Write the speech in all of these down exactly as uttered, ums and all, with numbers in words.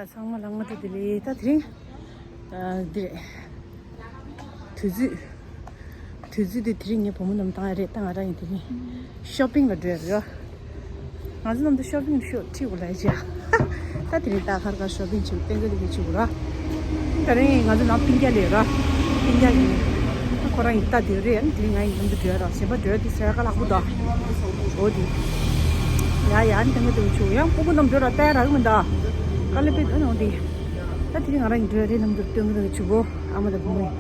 ཚང་མ་ལ་སྔ་དྲོ་བདེ་ལེགས། ད་དེ་རིང་ཨ་འདི་རེད། དུས་ཚོད་དུས་ཚོད་དེ་དེ་རིང་ངའི་བུ་མོ་རྣམས་བཏང་ཡ་རེད། ད་ང་རང་ཡིན་དེ་རིང་ཤོ་པིང་ལ་འགྲོ་ཡ་རེད། ང་ཚོ་རྣམས་ད་ཤོ་པིང་ཤོ་ཁྲིད་དགོས་ལ་ཡ་ཅི་ཡ། ད་དེ་རིང་ད་ཁར་ཁར་ཤོ་པིང་བྱེད་དགོས། ཏན་ཏན་དེ་ག་བྱེད་དགོས་ར། ད་རིང་ང་ཚོ་ནང་སྤུན་ཀྱག་ལས་ར། སྤུན་ཀྱག་ཡིན། ད་ཁོ་རང་ཡིན་ད་དེ་རེད། ཨ་ནི་དེ་རིང་ང་ཡིན་མཉམ་དུ་འགྲོ་ཡ་ར། གཞན་པ་འགྲོ་ཡ་དེ་ཟེར་ཡ་དཀའ་ལྷག་པོ་འདུག་འོ་དེ། ཡ་ཡ། ཨ་ནི་ཏན་ཏན་དེ་ག་བྱེད་དགོས། ཡང་སྤུ་གུ་རྣམས་འགྲོ་ར། ལྟ་ཡ་རག་གི་མི་འདུག་དཀའ་ལས་དཔེ་འདུག་འོ་དེ། ད་དེ་རིང་ང་རང་ཡིན་འགྲོ་ཡ་རེད། མཉམ་དུ་སྟོན་གི་ར་བྱེད་དགོས། ཨ་མ་དང་བུ་མོ་ཡིན།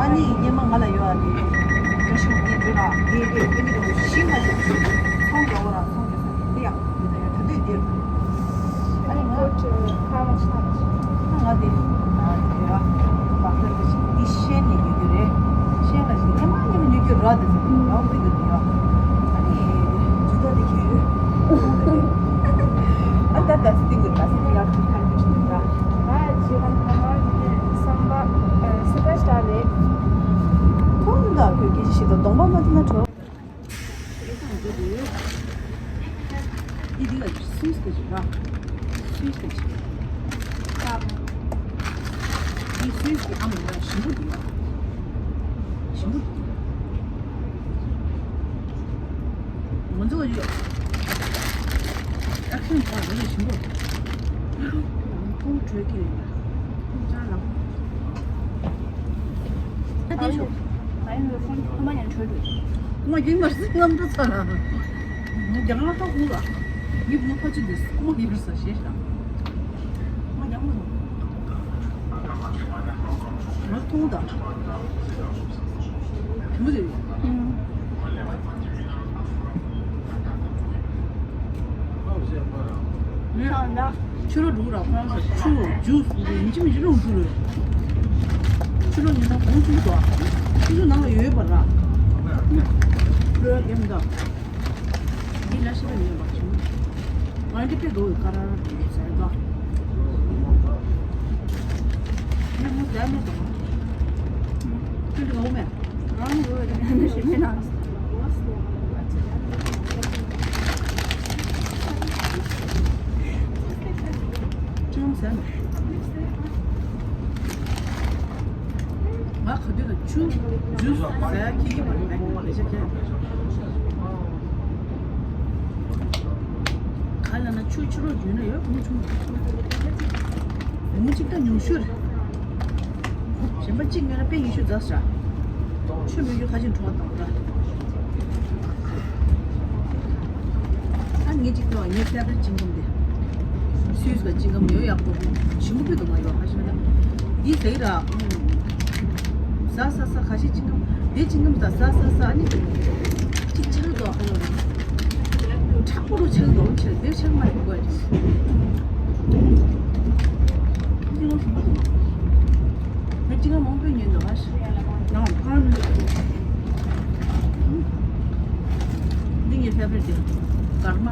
ཨ་ནི་སྙེ་མ་ང་ལ་ཡོད་ཨ་ནི། བཀྲ་ཤིས་ངས་འགྲོ་ར། དེ་དེ་དེ་ནི་རུ་ཤིང་ལ་ཞིག་ཚོང་རྒྱག་པ་ར། ཚོང་རྒྱག་ས་དེ་ཡག་ཡོད་ད་ཡ། ད་དུས་དེ་ཨ་ནི་ང་ང་དེ་ང་དེ་ཡ་བག་ལེབ་དེ་ཤིང་འདི་ཤེས་ནས་ཡོད་རྒྱུ་རེད། ཤེས་ལ་ཞིག་ཉི་མ་ཉི་མ་ཉོ་རྒྱུ་ར། དེ་ཚོ་ཡག་པོ་ཡོད་དེ་ཡ། ཨ་ནི་ཇུ་ད་དེ་ཁྱེར་ཡོད། ཨ་ད་ད་སི་ཏིང་གི་ད་སི་ཏིང་ཡག་ཁ་ཁ་ཁ་ཁ་ཁ། ང་ཇི་ལ་ཁ་མ་སམ་པ་སུ་པར་སི་ཊར་ལས། ཁོང་ད་ཁོས་སྐད་ཆ་ཞིག་ད་གདོང་པ་མ་བསྟན་ན་གྲོགས། འདི་འདི་ལ་སུས་ཀྱི་རེད་པ། སུས་ཀྱི་རེད། འདི་སུས་ཀྱི་ཨ་མ་ར། ཞིམ་པོ་འདུག་ཞིམ་པོ་འདུག་ང་ཚོ་ཡོད། ཨེག་ཤན་ཐོག་འདི་ལ་ཞིམ་པོ། ཁོང་བྲོས་ཀྱི་རེད། ཁོང་ཅང་ལ། ད་དེ་ཤོག་ད་ཡིན་ལ་ཁོང་ཁོ་མ་ཡང་བྲོས་འདུག་ཁོ་མ་ཡིན་མ་སྲིད་ངམ་འགྲོ་ཚར་ལ། ངས་རྒྱང་ལ་ཁ་ཁུག་ལ། ངའི་བུ་མོ་ཕ་ཆུ་འདི་ཁོ་མ་ཡིན་པར་ས་ཞེས་ཤག་ང་རྒྱང་མ་ལ། ང་མཐོང་ད། དེ་མོ་དེ་རེད། ཆུ་རོ་འགྲོ་ར། ཁོ་རང་ཚོ་ཆུ་རོ་ཇུས་ཡིན་གཅིག་མིན་གཅིག་རུང་འགྲོ་རེད། ཆུ་རོ་ཉོ་ན་གོང་ཆེན་པོ་འདུག་ཆུ་ཚོད་ནང་ལ་ཡོད་པ་ར། ལོས་རྒན་མི་འདུག་འདི་ལ་ཤི་བ་ཡིན་པ་ཆུ། ང་འདི་དཔེ་དགའ་བའི་ཀ་ར་ར་འདི་ཟེར་འདུག་ངས་མོ་ཟས་མེད་དོ། ཁྱོད་འདི་ངོ་མེད། ང་ག་དུས་ལ་ཆུ་ཇུས་ཟ་ཡ་ཁྱི་ཁྱི་བ་ལ་ཁྱི་ཁྱི། ག་ལ་ན་ཆུ་ཆུ་རོ་ཡོད་ན་ཡོད་མི་ཆུང་། མི་གཅིག་ད་ཉུང་ཤོས་རེད། གཞན་པ་གཅིག་ཉོས་ན་དཔེ་ཉི་ཤུ་རྩ་ས། ཆུ་མི་ཡོད་ཁ་ཅིག་འཕྲོ་བ་དང་འདྲ། ཨ་ངས་གཅིག་ཐོག་ངས་ཁྱད་པར་ཅིང་གམ་དེ། སུས་ག་ཅིང་གམ་ཡོད་ཡག་པོ། ཞིམ་པོ་པི་དུ་མ་ཡོད་ཁ་ཤས་ན། འདི་ཟེར་ར། ཟ་ཟ་ཟ་ཁ་ཤས་ཅིང་གམ་དེ་ཅིང་གམ་ཟ་ཟ་ཟ་ཟ་ཨ་ནི། གཅིག་ཆགས་འདུག་ཨ་ནི། མཁྲེགས་པོ་རུ་ཆགས་འདུག་ཆེ་དེ་ཆགས་མ་ཡོད་དགོས་ཀྱི། འདི་ངོ་ཤེས་མ་ཐུབ། ང་ཅི་ག་མང་པོ་ཉོས་འདུག་ཨ་ཤི། ང་ཕར་མི་འདུག་འདི་ངའི་ཕེ་ཝ་རི་ཊི་དེ། གར་མ།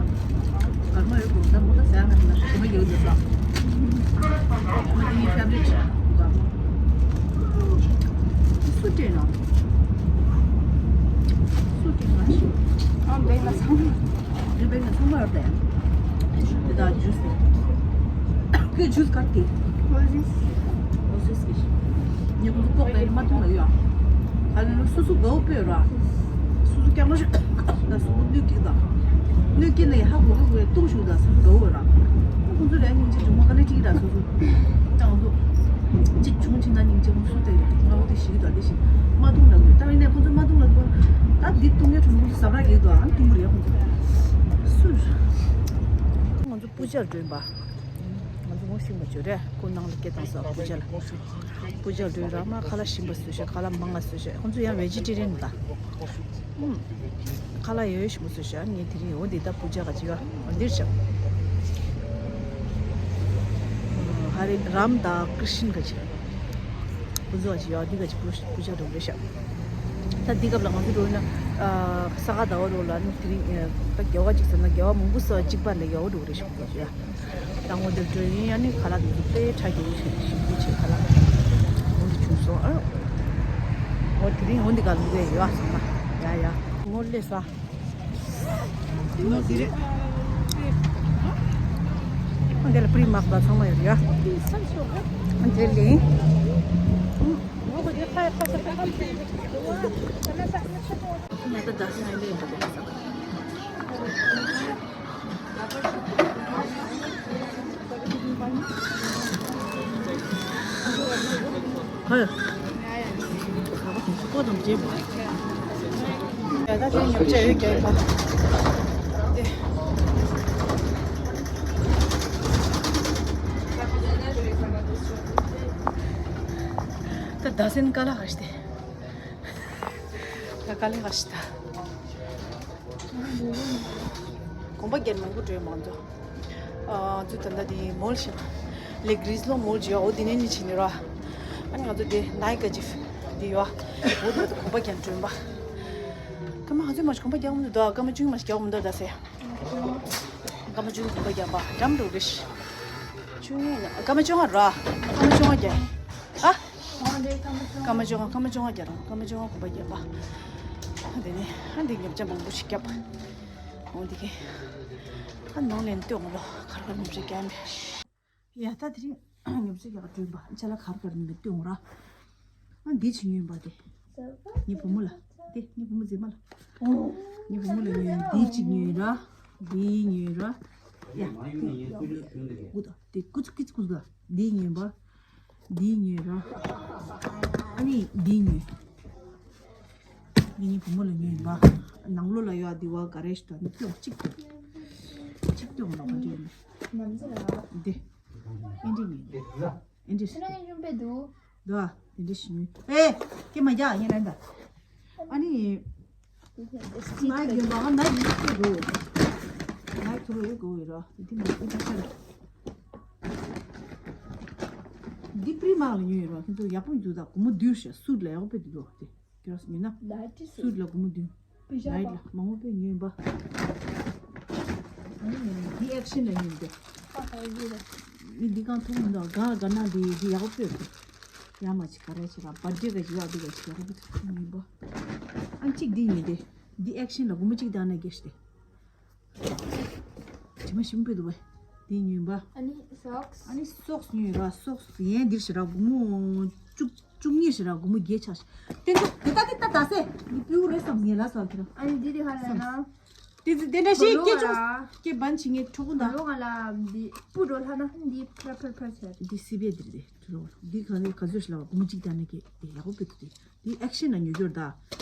གར་མ་ཡོད་དགོས་ད་མོ་ད་ཟ་ཡ་ན་ཞིམ་པོ་ཡོད་འདུག་ས། འདི་ངའི་ཕེ་ཝ་རི་ཊི་གར་མ། སུ་སྤྲད་ན། སུ་སྤྲད་ན་ཤི། ཨ་འདི་ང་ཚང་མ། འདི་བེད་ན་ཚང་མ་ཡོད་དེ། འདི་དག་ཇུས། ཁོས་ཇུས་ག་དེ། ཨོ་ཟིས། ཨོ་ཟིས་ཀྱི། ཉེ་གུང་ལྐོག་པའི་མ་འཐུང་ལ་ཡོད། ཨ་ལ་ལ་སུ་སུ་དགའ་བོ་དཔེ་ར། སུ་སུ་ཀྱང་མ་ཤོད། ད་སུ་སུ་གནོད་སྐྱེལ་ད། གནོད་སྐྱེལ་ལ་ཡ་ཧ་གོ་གོ་གོ་ལྟུང་ཞུགས་ད་སུ་སུ་དགའ་བོ་ར། ཁོང་ཚོ་ལ་སྙིང་རྗེ་བྱུང་མ་ག་ལེ་ཅིག་ར་སུ་སུ། ཀྲང་ཏུ། གཅིག་བྱུང་ཕྱིན་ན་སྙིང་རྗེ་མོ་སུ་དེ་རེད། ང་འོ་དེ་ཞིག་དང་དེ་ཞིག་མ་བཏུང་ལབ་དགོས། ད་ཡིན་ནའི་ཁོང་ཚོ་མ་བཏུང་ལབ་དགོས། ད་འདི་བཏུང་ཡ་གྲུང་ཁོང་ཚོ་ཟབ་ར་གེགས་དང་ཨ་བཏུང་གི་རེད་ཁོང་ཚོ། སུ་རེད། ཁོང་ཚོ་སྤུ་ཇར་འགྲོ་ཡིན་པ། ང་ཚོ་ངོ་ཤེས་མ་བྱོས་རེད། ཁོ་ནང་ལ་སྐད་བཏང་ས་སྤུ་ཇར་ལ། སྤུ་ཇར་འགྲོ་ཡིན་ར་མ་ཁ་ལག་ཞིམ་པ་བཟོས་ཤག་ཁ་ལག་མང་ང་བཟོས་ཤག་ཁོང་ཚོ་ཡང་ཝེ་ཇི་ཊེ་རི་ཡན་ད། ཨུམ། ཁ་ལག་ཡོད་ཞིམ་པོ་བཟོས་ཤག་ངས་དེ་རིང་འོ་འདི་ད་སྤུ་ཇ་ག་ཅི་ཡོད་འདིར་ཤག་ཧ་རི་རམ་དང་ཀྲི་ཤིན་ག་ཅི། ཁོ་ཚོ་ག་ཅི་ཡོད་འདི་ག་ཅི་སྤུ་སྤུ་ཇ་འགྲོ་གི་རེད་ཤག་ད་འདི་སྐབས་ལ་ང་ཚོ་འགྲོ་ཡིན་ན་ས་ག་ཟླ་བ་རོ་ལ་ནི་དེ་རིང་ད་རྒྱལ་བ་གཅིག་ཟེར་ན་རྒྱལ་བ་མང་པོ་ས་གཅིག་པ་ལ་རྒྱལ་བ་འགྲོ་གི་རེད་ཤག་ཁོ་ཚོ་ཡ། ཡང་འོ་དེར་འགྲོ་ཡིན། ཡང་ནི་ཁ་ལག་དེ་ཚོ་དཔེ་ཁྲ་རྒྱས་པོ་བྱས་ནས་ཞིམ་པོ་བྱས། ཁ་ལག་འོ་དེ་བྱུང་སོང་ཨ། འོ་དེ་རིང་འོ་འདི་ག་ལུག་རེ་ཡོད་ཨ་ཚང་མ། ཡ་ཡ་ངོ་ལེ་ས། ངོ་དེ་རེད། འོ་འདི་ལ་པྲི་མག་པ་ཚང་མ་ཡོད་ཡ། འོ་དེ་ལེ། ང་ད་ད་སང་ལེ་འགྲོ་གི་ས། ད་ད་སེན་ཀ་ལ་ཧ་ཤི་ཏེ། ད་ཀ་ལ་ཧ་ཤི་ཏ། གོམ་པ་རྒྱག་མང་པོ་འགྲོ་མང་ཚོ། ཨ་ཚུ་ད་ལྟ་དེ་མོལ་ཞིག་ལེག་རིས་ལོ་མོལ་ཅི་ཡོད། འོ་དེ་ནས་ནི་ཕྱིན་ནི་ར། ཨ་ནི་ང་ཚོ་དེ་ནའི་ཀ་ཇིབ་དེ་ཡོད། འོ་དེ་གོམ་པ་རྒྱག་འགྲོ་ཡིན་པ། ཀ་མ་ང་ཚོ་མ་གོམ་པ་རྒྱག་མི་འདུག་ད་ཀ་མ་ཆུང་མ་རྒྱག་མི་འདུག་ད་སེ། ཀ་མ་ཆུང་གོམ་པ་རྒྱག་པ་འགྲམ་འགྲོ་རེ་ཤི། ཆུང་ཀ་མ་ཆུང་ང་ར། ཀ་མ་ཆུང་ང་རྒྱག་ཨ། ཀ་མ་ཆུང་ང་ཀ་མ་ཆུང་ང་རྒྱག་ར། ཀ་མ་ཆུང་ང་གོམ་པ་རྒྱག་པ། དེ་ནས་ཨ་འདི་ཉོ་ཆ་མང་པོ་ཞིག་བརྒྱབ། འོ་འདི་གི། ཨ་ནང་ལན་ལྟོས་ངོ་ལོ་གར་གར་ཉོ་ཆ་རྒྱག་མེད། ཡ་ད་དེ་རིང་ཉོ་ཆ་རྒྱག་འགྲོ་ཡིན་པ། ཅ་ལག་གར་གར་ཉོ་ལྟོས་ངོ་ར། ཨ་འདི་ཅི་ཉོ་ཡིན་པ་དེ། ངའི་བུ་མོ་ལ། དེ་ངའི་བུ་མོ་མཛེས་མ་ལ། ངའི་བུ་མོ་ལ་ཉོ་ཡིན། འདི་ཅི་ཉོ་ཡིན་ར། འདི་ཉོ་ཡིན་ར། ཡ། འུ་ད་དེ་ཀུ་ཙུ་ཀི་ཙུ་ཀུ་ཙུ་ག་འདི་ཉོ་ཡིན་པ། འདི་ཉོས་ར། ཨ་ནི་འདི་ཉོས། འདི་ངའི་བུ་མོ་ལ་ཉོས་ཡིན་པ། ནང་ལོགས་ལ་ཡོད་འདི་བ་ག་རེ་ཞིག་དང་ནི་སྟོན་གཅིག་སྟོན་གཅིག་སྟོན་ལ་ག་འདྲ་ཡིན། ནམ་ཚོད་ལ། འདི། ཨེ་འདྲ་ཉོས་འདི། ཨེ་འདྲ་ཞིག་ཁྱེད་རང་ཡུམ་པས་འདུག་འདུག་ཨ། དེ་འདྲ་ཞིག་ཉོས། ཨེ། སྐད་མ་རྒྱག་ཡིན་ལན་ད། ཨ་ནི། ནའི་གི་ཡོད་པ་ང་ནའི་གི་ཡོད་དགོས། ནའི་ཐུ་རུ་ཡོད་དགོས་ཡོད་ར། དེ་མ་དེ་ད་ཆ་ར། འདི་པྲི་མག་ལ་ཉོས་ཡོད་ར། ཁྱེད་ཚོ་ཡག་པོ་འདུག་ད། སྒོར་མོ་བདུན་ཞིག་སུད་ལ་ཡག་པོ་དཔེ་འདུག་དེ་ཁྱེད་རང་ཉོས་ན། སུད་ལ་སྒོར་མོ་བདུན། ལའིཊ་ལ་མང་པོ་དཔེ་ཉོས་ཡིན་པ། ཨ་ནི་འདི་ཨེག་ཤན་ལ་ཉོས་ཡིན་ཏེ། ཨ་འདི་གང་ཐུག་མི་འདུག་ག་ག་ན་འདི་འདི་ཡག་པོ་དཔེ་འདུག་ཡ་མ་ཅིག་ག་རེ་བྱེད་ར། བར་ཌེ་ག་ཞིག་ཡོད་འདི་ག་ཞིག་ཡག་པོ་ཐུག་ཡིན་པ། ཨ་གཅིག་འདི་ཡིན་ཏེ། འདི་ཨེག་ཤན་ལ་སྒོར་མོ་གཅིག་དང་ན་བརྒྱད་ཞིག་སྟེ། དྲི་མ་ཞིམ་པོ་འདུག་བས། འདི་ཉོས་པ། ཨ་ནི་སོགས། ཨ་ནི་སོགས་ཉོས་ར། སོགས་ཡན་འདིར་ཞིག་ར་སྒོར་མོ་བཅུ་བཅུ་གཉིས་ཞིག་ར་སྒོར་མོ་བརྒྱད་ཆགས་ཤིག་དེ་ཚོ་དེ་ལྟ་དེ་ལྟ་ད་སེ། འདི་སྤུ་རེད་བསམ་ངས་ལ་སོགས་ཁྱེད་རང་། ཨ་ནི་འདི་དེ་ཧ་ལས་ན། དེ་ཚོ་དེ་འདྲ་ཞིག་སྐད་ཆུང་སྐད་བན་ཕྱི་ངའི་ཕྲུ་གུ་འདའ། ལོ་ང་ལ་འདི་སྤུ་འགྲོ་ལྷ་ན་འདི་ཕྲ་ཕྲ་ཕྲ་ཆེ། འདི་སི་བེ་འདིར་དེ་ཕྲུ་གུ་འདི་ག་ལས་ག་ཚོད་ཞིག་ལ་སྒོར་མོ་གཅིག་དང་ན་གི་དེ་ཡག་པོ་དཔེ་འདུག་དེ། འདི་ཨེག་ཤན་ལ་ཉོ་རྒྱུར་གདའ།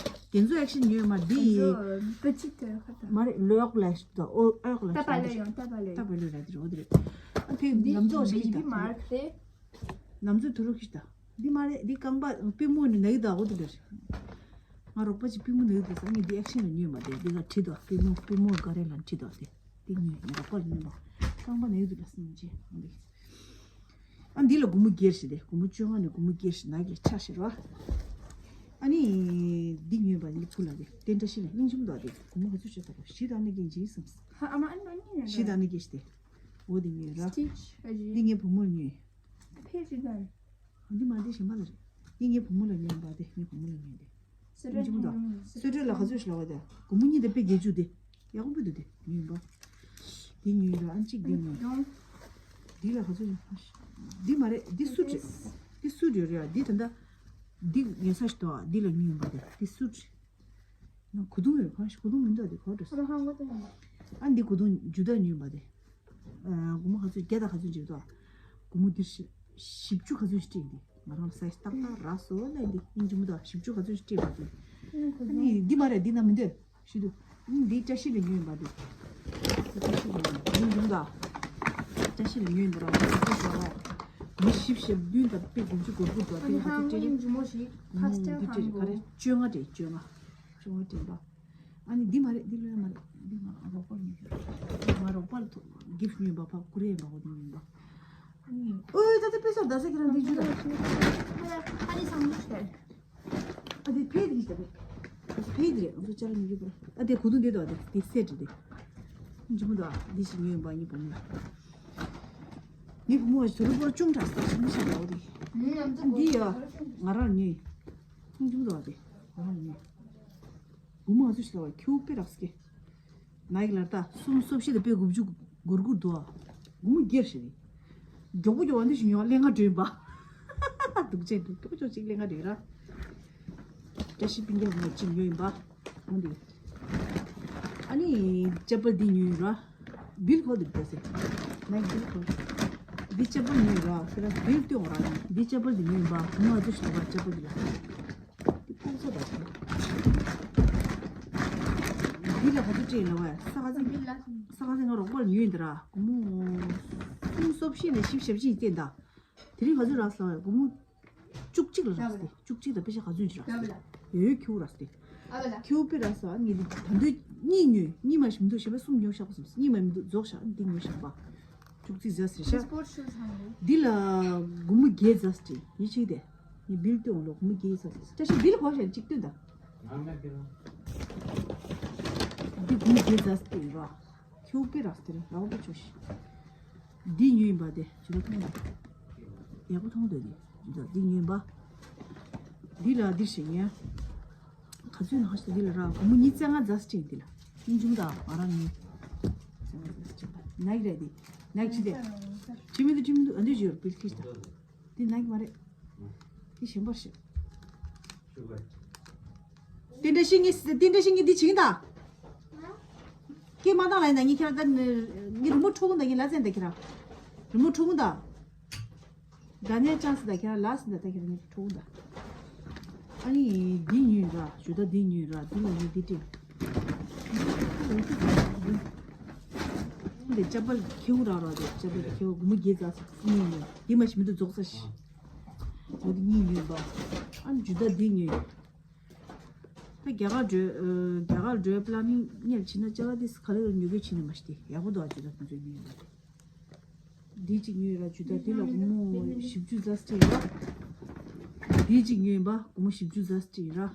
དེ་ཚོ་ཨེག་ཤན་ཉོས་མ་འདི། པེ་ཅི་ཏེ་ཁ་ཏ། མ་རེད་ལོག་ལ་ཞིག་དང་ཨོ་ཨོག་ལ་ཞིག་ཏ་པ་ལེ་ཡོང་ཏ་པ་ལེ། ཏ་པ་ལེ་ར་འདིར་འོ་འདིར། ཨ་ཕེ་འདི་ནམ་ཚོ་ཞིག་ཏ། མ་རེད། ནམ་ཚོད་དུ་རུ་ཁྱི་ཞིག་ད། འདི་མ་རེད། འདི་རྐང་པ་པུས་མོ་ནི་ནག་ད་འོ་འདི་ལ། ང་རོགས་པ་ཅིག་པུས་མོ་ནག་འདུག་ཟེར། ངས་འདི་ཨེག་ཤན་ལ་ཉོས་མ་དེ་འདི་ལ་ཁྲིད་དོ། པུས་མོ་པུས་མོ་ག་རེ་ལ་ཁྲིད་དོ་དེ། འདི་ཉོས་ངས་རོགས་པ་ཉོས་མ། རྐང་པ་ནག་འདུག་ལ་སེམས་ཅན་འདི། ཨ་འདི་ལ་སྒོར་མོ་བརྒྱད་ཞིག་དེ། སྒོར་མོ་བཅོ་ལྔ་ནས་སྒོར་མོ་བརྒྱད་ཞིག་ནག་གི་ཆ་ཞིག་རོ། ཨ་ནི། འདི་ཉོས་པ་ཡིན་ཕུ་ལ་དེ་དེ་འདྲ་ཞིག་ལ་སྙིང་རྗེ་མོ་འདུག་དེ། སྒོར་མོ་ག་ཚོད་ཆོད་ད་གོ་བཞི་དང་ནི་གྱེན་ཅིག་བསམ། ཧ་ཨ་མ་ཨ་ནི་མ་ཉོས་ན། བཞི་དང་ནི་གྱེན་ཞིག་དེ། འོ་དེ་ཉོས་ར། སི་ཊི་ཆི་ཨ་ཇི། འདི་ངའི་བུ་མོར་ཉོས། ཕལ་ཆེར་ད། འདི་མ་འདི་གཞན་པ་ལ་རེད། འདི་ངའི་བུ་མོ་ལ་ཉོས་པ་དེ་ངའི་བུ་མོ་ལ་ཉོས་དེ། སི་ཊི་ཆི་མོ་ད། སི་ཊི་ལ་ག་ཚོད་ཞིག་ལ་བ་དེ། སྒོར་མོ་གཉིས་དང་པེ་བརྒྱད་ཅུ་དེ། ཡག་པོ་འདུག་དེ་ཉོས་པ། དེ་ཉོས་ར་ཨ་གཅིག་དེ་ཉོས། འདི་ལ་ག་ཚོད་ཉོས། འདི་མ་རེད་འདི་སུ་རེད། འདི་སུ་ཡོད་རེད་ཨ་འདི་ད་ལྟ། འདི་ཉོས་ས་ཞིག་འདུག་ཨ་འདི་ལ་ཉོས་པ་དེ་འདི་སུ་རེད། ན་གོས་ཐུང་ཡོད་གང་ཞིག་གོས་ཐུང་མི་འདུག་དེ་གོ་འགྲོ་སོང་། ཨ་འདི་གོས་ཐུང་ཇུ་ད་ཉོས་པ་དེ། སྒོར་མོ་ག་ཚོད་བརྒྱ་དང་ག་ཚོད་འཇིག་འདུག་སྒོར་མོ་འདིར་བཞི་བཅུ་ག་ཚོད་ཞིག་སྤྲད་འདི་ང་རང་ལ་སའི་ཏག་ཏག་རག་སོང་ལ་འདི་སྙིང་རྗེ་མོ་དང་བཞི་བཅུ་ག་ཚོད་ཞིག་སྤྲད་པ་དེ། ཨ་ནི་འདི་མ་རེད་འདི་ན་མི་འདོད་ཞུ་འདུག་འདི་བཀྲ་ཤིས་ལ་ཉོས་ཡིན་པ་འདི། བཀྲ་ཤིས་ལ་ཉོས་སྙིང་རྗེ་མོ་དང་། བཀྲ་ཤིས་ལ་ཉོས་ཡིན་པ་རང་བཀྲ་ཤིས་ལ་མི་བཞི་བཅུ་ཞེ་བདུན་དང་དཔེ་དགུ་བཅུ་གོ་དགུ་འདུག་དེ་ཧ་ཧ་ཧ་ཧ་སྙིང་རྗེ་མོ་ཞིག་ཕ་སི་ཊལ་འདི་ཧང་སྤྲད་ག་རེ་གོ་བཅོ་ལྔ་སྤྲད་བཅོ་ལྔ། བཅོ་ལྔ་སྤྲད་པ། ཨ་ནི་འདི་མ་རེད་འདི་ལོས་མ་རེད་འདི་ང་རོགས་པར་ཉོས་ཡོད། ང་རོགས་པར་ཐོག་གིཕ་ཊི་ཉོས་པ་ཕ་ཀུ་རེ་ཡིན་པ་འོ་དེ་ཉོས་པ། ཨ་ནི་ཨོའི་ད་ལྟ་དཔེ་ས་རྡ་ས་ཁྱེད་རང་འདི་འཇུ་ད། ཨ་ནི་སང་ཉིན་ཞིག་ཨ་དེ་ཕེ་དེ་ཞིག་ད་ཕེ་དེ་རེད་ང་ཚོ་ཅ་ལག་ཉོ་རྒྱུ་པ་ཨ་དེ་གོ་དུང་དེ་དོ་དེ་དེ་སེ་ཊི་དེ། འཇུ་མོ་དོ་འདི་ཞིག་ཉོས་ཡིན་པ་ཉོས་པ་ཉོས། ངའི་བུ་མོ་བ་ཞིག་དུ་རུ་པོར་ཅུང་དྲག་ས་ཞིག་མི་ཤེས་པའོ་དེ། འདི་ཡ། ང་རང་ཉོས། ཁྱུང་ཆུང་དུ་བ་དེ། ང་རང་ཉོས། བུ་མོ་བ་ཚོ་ཞིག་ལ་བ་ཁྱེའུ་དཔེ་རག་སྐེ། ནག་ལར་ད་སུམ་སོབ་ཤི་ད་དཔེ་དགུ་བཅུ་གུར་གུར་དུ་བ། བུ་མོ་སྒེར་ཞིག་རེད། མགྱོགས་པོ་མགྱོགས་པོ་འདི་ཞིག་ཉོ་ལས་ང་འདྲེན་པ། སྡུག་ཅན་འདུག་མགྱོགས་པོ་མགྱོགས་ཅིག་ལས་ང་འདྲེན་ར། བཀྲ་ཤིས་པིན་ཀྱི་ང་ཅིག་ཉོས་ཡིན་པ། འོ་འདི། ཨ་ནི་ཅ་པལ་འདི་ཉོས་ཡིན་ར། བིལ་ཁོ་འདི་འདྲ་ཟེར། ནའི་བིལ་ཁོ། འདི་ཅ་པལ་ཉོས་ཡིན་ར། ཁྱེད་རང་བིལ་སྟོན་འོང་ར། འདི་ཅ་པལ་འདི་ཉོས་ཡིན་པ། ང་ཚོ་ཞིག་ལ་བ་ཅ་པལ་འདི་ལ། འདི་ཕུག་ས་ད་ཅི། འདི་ལ་ག་ཚོད་སྤྲད་ཡིན་ལ་བ། ས་ག་ཚོད། ས་ག་ཚོད་ང་རོགས་པར་ཉོས་ཡིན་ད་ར། སྒོར་མོ་སུམ་སོབ་ཤི་ནས་བཞི་བཅུ་ཞེ་བཞི་ཡིན་བསྟན་ད། དེ་རིང་ག་ཚོད་རག་སོང་བས། སྒོར་མོ་བཅུ་གཅིག་ལ་རག་སྟེ། བཅུ་གཅིག་དང་པེ་ཤ་ག་ཚོད་ཅིག་རག་སྟེ། ཡོད་ཡོད་ཁྱེའུ་རག་སྟེ། ཁྱེའུ་དཔེ་རག་སོང་། ངས་འདི་ད་འདོད་གཉིས་ཉོས། གཉིས་མ་ཞིག་མི་འདུག་གཞན་པ་གསུམ་ཉོ་བཞག་པ་སོང་། གཉིས་མ་མི་འདུག་རྫོགས་བཞག་འདི་ཉོས་བཞག་པ། བཅུ་གཅིག་ཟ་ཟེར་ཤག་འདི་ལ་སྒོར་མོ་བརྒྱད་ཟ་སྟེ་ཡིད་ཆེས་ཏེ། ངས་བིལ་སྟོན་འོང་ལོ། སྒོར་མོ་བརྒྱད་ཟ་ཟེར། བཀྲ་ཤིས་བིལ་གོ་ཤག་གཅིག་སྟོན་ད། འདི་སྒོར་མོ་བརྒྱད་ཟ་སྟེ་ཡིན་པ། ཁྱེའུ་དཔེ་རག་སྟེ་རེད། ར་བ་པོ་ཆོ་ཤི། འདི་ཉོས་ཡིན་པ་དེ་ཇི་ལྟར་མཐོང་ཡོད། ཡག་པོ་མཐོང་འདོད་དེ་ཇི་ལྟར་འདི་ཉོས་ཡིན་པ། འདི་ལ་འདིར་ཞེས་ཉོན། ག་ཚོད་ན་ཧ་ཤི་འདི་ལ་ར་སྒོར་མོ་ཉི་ཤུ་རྩ་ལྔ་ཛ་སི་ཊིང་འདི་ལ། སྙིང་རྗེ་མོ་དང་ང་རང་ཉོས། ཉི་ཤུ་རྩ་ལྔ་ཛ་སི་ཊིང་ནའི་རེད་དེ། ནའི་ཅི་དེ། ཅི་མི་འདུག་ཅི་མི་འདུག་ཨ་འདི་ཇི་ཡོར་བིལ་ཁིར་ད། འདི་ནའི་མ་རེད། འདི་གཞན་པར་ཤི། དེ་འདྲ་ཞིག་ངས་དེ་འདྲ་ཞིག་ངས་འདི་བྱིན་ད། སྐད་མ་བཏང་ལ་ཡིན་ན་ངས་ཁྱེད་རང་ད་ངས་རི་མོ་འཕྲོ་གུང་ད་ངས་ལ་ཙན་ད་ཁྱེད་རང་། རི་མོ་འཕྲོ་གུང་ད། ད་ནས་ཅང་སི་ད་ཁྱེད་རང་ལ་སི་ད་ད་ཁྱེད་རང་ངས་འཕྲོ་གུང་ད། ཨ་ནི་འདི་ཉོས་ར་ཇུ་ད་འདི་ཉོས་ར་འདི་ལ་ངས་འདི་སྤྲད། འདི་ཅ་པལ་ཁྱེའུ་ར་ར་འདི་ཅ་པལ་ཁྱེའུ་སྒོར་མོ་བརྒྱད་ཙམ་ཉོས་ནས་འདི་མ་ཤི་མི་འདུག་རྫོགས་ས་ཤི། འོ་འདི་གཉིས་ཉོས་པ། ཨ་ནི་ཇུ་ད་འདི་ཉོས། ད་རྒྱ་གར་འགྲོ། ཨ། རྒྱ་གར་འགྲོའི་པི་ལ་ནིང་གཉེར་བྱེད་ན་ཅ་ལག་དེ་ག་ལེར་ཉོ་དགོས་བྱེད་ནི་མ་གཏོགས་ཡག་པོ་འདུག་ཨ་ཇུ་ད་ཁོང་ཚོས་ཉོས་ཡོད་པ་དེ། འདི་གཅིག་ཉོས་ར་ཇུ་ད་དེ་ལ་སྒོར་མོ་བཞི་བཅུ་ཙམ་སྤྲད་ཡོད་པ། འདི་གཅིག་ཉོས་ཡིན་པ་སྒོར་མོ་བཞི་བཅུ་ཙམ་སྤྲད་ཡིན་ར།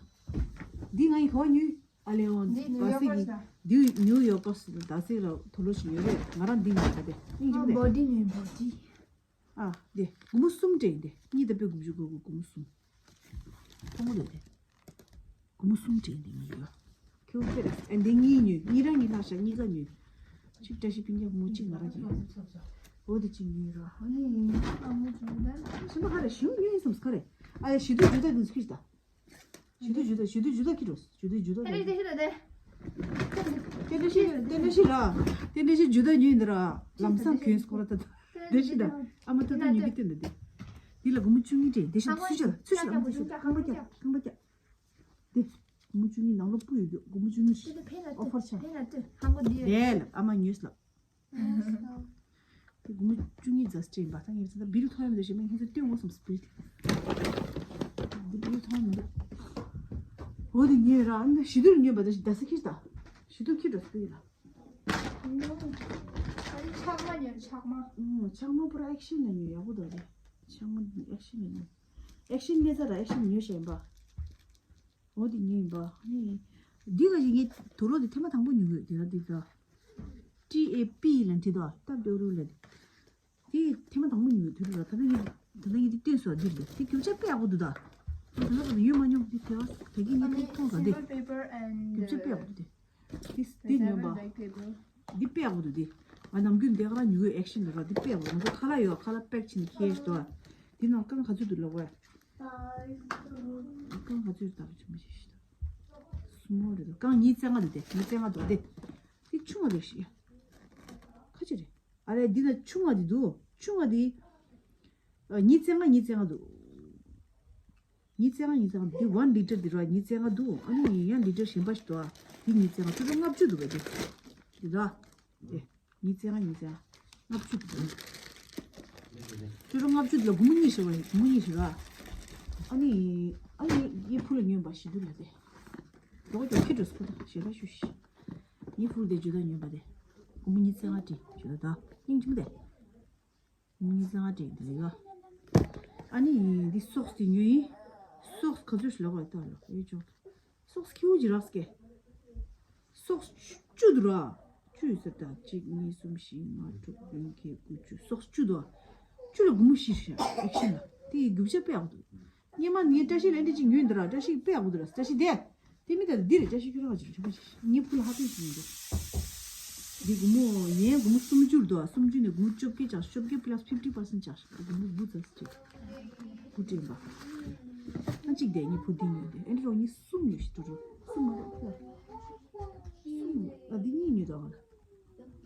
འདི་ང་ཡི་ག་པར་ཉོས། ཨ་ལེ་འོ་འདི་ནིའུ་ཡོག་པོ་སི་ལ། འདི་ནིའུ་ཡོག་པོ་སི་ད་སི་ལ་དུ་ལོ་ཞིག་ཡོད་རེད། ང་རང་འདི་ཉོས་པ་དེ་སྙིང་རྗེ་པོ་དེ། བོ་ཌི་ཉོས་བོ་ཌི། ཨ། འདི་སྒོར་མོ་གསུམ་སྤྲད་ཡིན་དེ། གཉིས་དང་དཔེ་དགུ་བཅུ་གོ་དགུ་སྒོར་མོ་གསུམ། ཐོང་མོ་དེ་དེ། སྒོར་མོ་གསུམ་སྤྲད་ཡིན་དེ་ངས་ཡོད། ཁྱོད་ཕེ་ར་ཨ་འདི་གཉིས་ཉོས། གཉིས་རང་གཉིས་ལྷག་ཤག་གཉིས་ཀ་ཉོས། གཅིག་བཀྲ་ཤིས་སྤུན་ཀྱག་མོ་གཅིག་ང་རང་གཅིག་འོ་དེ་གཅིག་ཉོས་ར། ཨ་ནི་ཨ་མོ་ཇོ་ཌན་ཤི་མ་ག་རེ་ཞུ་ཉོས་ཡིན་བསམ་ག་རེ། ཨ་ཡ་ཞི་དུ་ཇུ་ད་དུ་སྐྱིད་ད། ཞི་དུ་ཇུ་ད་ཞི་དུ་ཇུ་ད་ཁྱི་རོ། ཞི་དུ་ཇུ་ད་ཨ་རེ་དེ་ཤི་ད་དེ། དེ་འདྲ་ཞིག་དེ་འདྲ་ཞིག་ར། དེ་འདྲ་ཞིག་ཇུ་ད་ཉོས་ཡིན་ད་ར། ལམ་སང་གྱོན་སྐོར་ད་ད། དེ་ཞིག་ད། ཨ་མ་ད་ད་ཉོས་ཀྱི་སྟོན་ད་དེ། འདི་ལ་སྒོར་མོ་བཅུ་གཉིས་སྤྲད་དེ་ཞིག་ཚུད་ཤག་ཚུད་ཤག་ཚུད་ཤག་རྐང་པ་བཀྱག་རྐང་པ་བཀྱག་དེ། སྒོར་མོ་བཅུ་གཉིས་ནང་ལོགས་སྤུ་ཡོད་རྒྱུ་སྒོར་མོ་བཅུ་གཉིས་ཤིག་ཨོ་ཕར་ཆག་དེ་ལ་ཨ་མ་ཉོས་ལ། དེ་སྒོར་མོ་བཅུ་གཉིས་ཙམ་སྤྲད་ཡིན་པ་ད་ངས་ད་བིལ་མཐོང་ཡ་མི་འདུག་ཞེས་མིན་ཁྱེད་ཚོ་སྟོན་འོང་བསམ་སྤྲད། འདི་བིལ་མཐོང་མི་འདུག་འོ་དེ་ཉོས་ར་ཨ་ནི་ཞི་དུ་ལ་ཉོས་པ་ད་ཞི་ད་སི་ཁྱི་ད། ཞི་དུ་ཁྱི་འགྲོ་སྤུ་ཡིན་ལ། ཨ་ནི་ཆག་མ་ཉོས་ཆག་མ། ཨུམ། ཆག་མ་པུ་ར་ཨེག་ཤན་ལ་ཉོས་ཡག་པོ་འདུག་རེད། ཆག་མ་ཨེག་ཤན་ལ་ཉོས། ཨེག་ཤན་ལས་ཚ་ར་ཨེག་ཤན་ཉོས་ཤེས་ཡིན་པ། འོ་དེ་ཉོས་ཡིན་པ། ཨ་ནི། འདི་ག་ཞིག་ངས་དུག་ལོག་དེ་ཐེངས་མ་དང་པོ་ཉོས་ཡོད་དེ་ན་འདི་ད། ཊི་ཨེ་པི་ལ་འབྲི་དོ་ཏབ་ཏོ་རུ་ལ་དེ། དེ་ཐེངས་མ་དང་པོ་ཉོས་ཡོད་དུག་ལོག་ད་ལྟ་ངས་ད་ལྟ་ངས་དེ་བསྟན་སོང་འདི་རེད་དེ་རྒྱུ་ཆ་དཔེ་ཡག་པོ་འདུག་ད། ད་ལྟ་ད་ཡོད་མ་མྱོང་དེ་དེ་བ་ད་གིན་ངས་དེ་མཐོང་ད་དེ། རྒྱུ་ཆ་དཔེ་ཡག་པོ་འདུག་དེ། འདི་འདི་ཉོན་པ། འདི་དཔེ་ཡག་པོ་འདུག་སྟེ། ང་ནམ་རྒྱུན་འདི་ག་རང་ཉོ་གི་ཨེག་ཤན་ལ་ར་འདི་དཔེ་ཡག་པོ་འདུག་ང་ཚོ་ཁ་ལག་ཡོད་ཁ་ལག་པེག་བྱས་ནས་ཁྱེར་ཤི་འདུག་འདི་ནང་རྐང་ག་ཚོད་འདུག་ལབ་དགོས། རྐང་ག་ཚོད་རེད་ད་ལོ་ཆུང་མ་ཞིག་ཤི་ད། སུ་མོ་རེད་ད་རྐང་ཉིས་རྩ་ལྔ་འདུག་སྟེ་ཉིས་རྩ་ལྔ་འདུག་སྟེ། འདི་ཆུང་བ་རེད་ཤི། ཁ་ཅིག་རེད། ཨ་རེ་འདི་ན་ཆུང་བ་འདི་འདུག་ཆུང་བ་འདི། ཉིས་རྩ་ལྔ་ཉིས་རྩ་ལྔ་འདུག་ཉིས་རྩ་ལྔ་ཉིས་རྩ་ལྔ་འདི་ཝན་ལི་ཊར་འདི་ར་ཉིས་རྩ་ལྔ་འདུག་ཨ་ནི་ཡང་ལི་ཊར་གཞན་པ་ཞིག་འདུག་ཨ། འདི་ཉིས་རྩ་ལྔ་ཅུ་དྲུག་ལྔ་བཅུ་འདུག་ག་འདི། འདི་ར། དེ། ཉིས་རྩ་ལྔ་ཉིས་རྩ་ལྔ་བཅུ་དྲུག་ཅུ་དྲུག་ལྔ་བཅུ་འདི་ལ་སྒོར་མོ་གཉིས་ཞིག་ར་སྒོར་མོ་གཉིས་ཞིག་ར། ཨ་ནི། ཨ་ནི་ངའི་ཕུ་ལ་ཉོན་པ་ཞི་དུ་ལ་དེ། མགྱོགས་མགྱོགས་ཁྱི་འགྲོ་སུ་དང་ཞེ་དྲག་ཞུ་ཞིག་ངའི་ཕུ་ལ་དེ་ཇུ་ད་ཉོན་པ་དེ། སྒོར་མོ་ཉིས་རྩ་ལྔ་སྤྲད་ཞུ་ད་ད་སྙིང་རྗེ་མོ་དེ། ཉིས་རྩ་ལྔ་སྤྲད་འདི་ལ་ཡོད། ཨ་ནི་འདི་སོག་སི་དེ་ཉོས་ཡིན། སོག་སི་ག་ཚོད་ཞིག་ལབ་པ་ལྟ་ལ་ཨེ་ཅོ། སོག་སི་ཁྱེའུ་ཅིག་རག་སྐད། སོག་སི་བཅུ་འདུག་ར། བཅུ་ཡོད་ས་ད་གཅིག་གཉིས་གསུམ་བཞི་ལྔ་དྲུག་བདུན་བརྒྱད་དགུ་བཅུ་སོག་སི་བཅུ་འདུག་ཆུ་ལ་སྒོར་མོ་བཞི་ཞིག་ཨེག་ཤན་ལ་དེ་ཡི་རྒྱུ་ཆ་དཔེ་ཡག་པོ་འདུག་སྔོན་མ་ངས་བཀྲ་ཤིས་ལ་འདི་ཅིག་ཉོས་འདི་ར། བཀྲ་ཤིས་དཔེ་ཡག་པོ་འདུག་ར། བཀྲ་ཤིས་དེ་དེ་མི་དེ་འདི་རེད། བཀྲ་ཤིས་ཁྱོད་རང་ཅིག་ཆོག་པ་ཞིག་ངས་ཕུ་ལ་ཧ་པན་ཞིག་ཉོས་འདུག་འདི་སྒོར་མོ་ཡན་སྒོར་མོ་སུམ་ཅུ་འདུག་སུམ་ཅུ་ནས་སྒོར་མོ་བཅོ་བརྒྱད་ཆགས། བཅོ་བརྒྱད་plus fifty percent ཆགས། སྒོར་མོ་དགུ་ཙམ་ཅིག་ཕུ་སྤྲད་པ། ཨ་གཅིག་དེ་ངས་ཕུ་འདི་ཉོས་འདུག་ཨེ་འདྲ་ངས་གསུམ་ཉོས་ཤིག་འགྲོ་རེད། གསུམ་མ་རེད། གསུམ། ཨ་འདི་གཉིས་ཉོས་འདུག་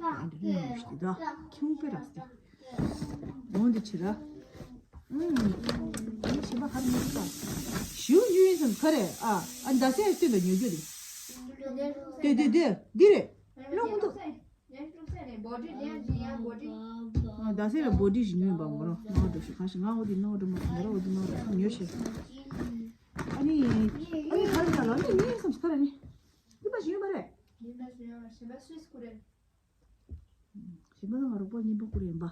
ཨ་འདི་གཉིས་ཉོས་ཤིག་འདུག་ཁྱེའུ་པེ་ར་སི། འོང་འདི་ཕྱི་ར། ཨུམ། ཨ་ནི་ཞིམ་པ་ཧར་མི་ཤ། ཞིའུ་ཡུ་ཡིན་སམ་ཁ་རེ་ཨ། ཨ་ནི་ཟླ་སེ་སྟོན་པའི་ཉོ་རྒྱུ་རེད། དེ་དེ་དེ་འདི་རེད། ལོ་མི་འདུག་ཨ་ཟླ་སེ་ལ་བོ་ཌི་ཞིག་ཉོས་པ་ངོ་རོ་ནོ་འགྲོ་ཞིག་ཁ་ཞིག་ང་འོ་དེ་ནོ་འགྲོ་མ་ཐུབ་ང་ར་འོ་དེ་ནོ་འགྲོ་ཁ་ཉོ་ཞེས། ཨ་ནི་ཨ་ནི་ཁ་རེ་ལ་ལ་ནི་ཉིན་སམ་ཁ་རེ་ནི་ཡིན་པ་ཞིག་ཡོད་པ་རེད། ཞིམ་པ་ང་རོགས་པ་གཉིས་པོ་ཁུར་ཡིན་པ།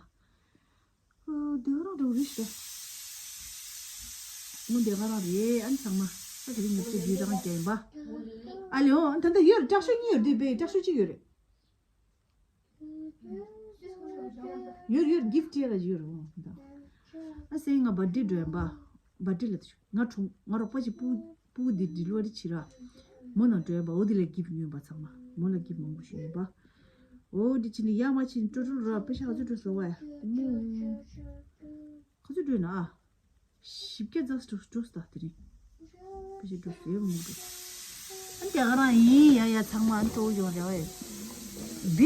ཨོ་དེ་ག་རང་འགྲོ་རེད་ཤག་འོ་དེ་ག་རང་རེད། ཨ་ནི་ཚང་མ་ས་དེ་རིང་ཉོ་ཚོད་འདི་རང་རྒྱག་ཡིན་པ། ཨ་ལེ་ཨོ་ད་ལྟ་ཡོད་རེད། སྐྲག་ཤོས་གཉིས་ཡོད་རེད། དེ་པས་སྐྲག་ཤོས་གཅིག་ཡོད་རེད། ཡོད་ཡོད་གིཕ་ཊི་ཡ་ལ་ཡོད་རེད། ཨོ་ད་ཨ་སེ་ང་བར་ཐི་ཌེ་འགྲོ་ཡིན་པ། བར་ཐི་ཌེ་ལ་ང་གྲོང་ང་རོགས་པ་ཅིག་སྤུ་སྤུ་གུ་འདི་ཌི་ལི་ཝ་རི་བྱེད་ར། མོ་ནང་འགྲོ་ཡིན་པ། འོ་དེ་ལ་གིཕ་ཊི་ཉོས་པ། ཚང་མ་མོ་ལ་གིཕ་ཊི་མང་པོ་ཞིག་ཡོད་པ། འོ་འདི་ཕྱི་ནས་ཡར་མར་ཕྱིན་ཀྲོ་ཀྲོ་ར་པེ་ཤ་ག་ཚོད་འགྲོ་སོང་བས། ག་ཚོད་འགྲོ་ན་ཨ། བཞི་བརྒྱ་ཙམ་འགྲོ་འགྲོ་སོང་ད་དེ་རིང་། པེ་ཤ་འགྲོ་སོང་ཡོད་མོ་འགྲོ། ཨ་དེ་ག་རང་ཡིན། ཡ་ཡ་ཚང་མ་ཨ་ནི་སྤྲོ་བོ་ཡོང་རེ་བས། བིལ།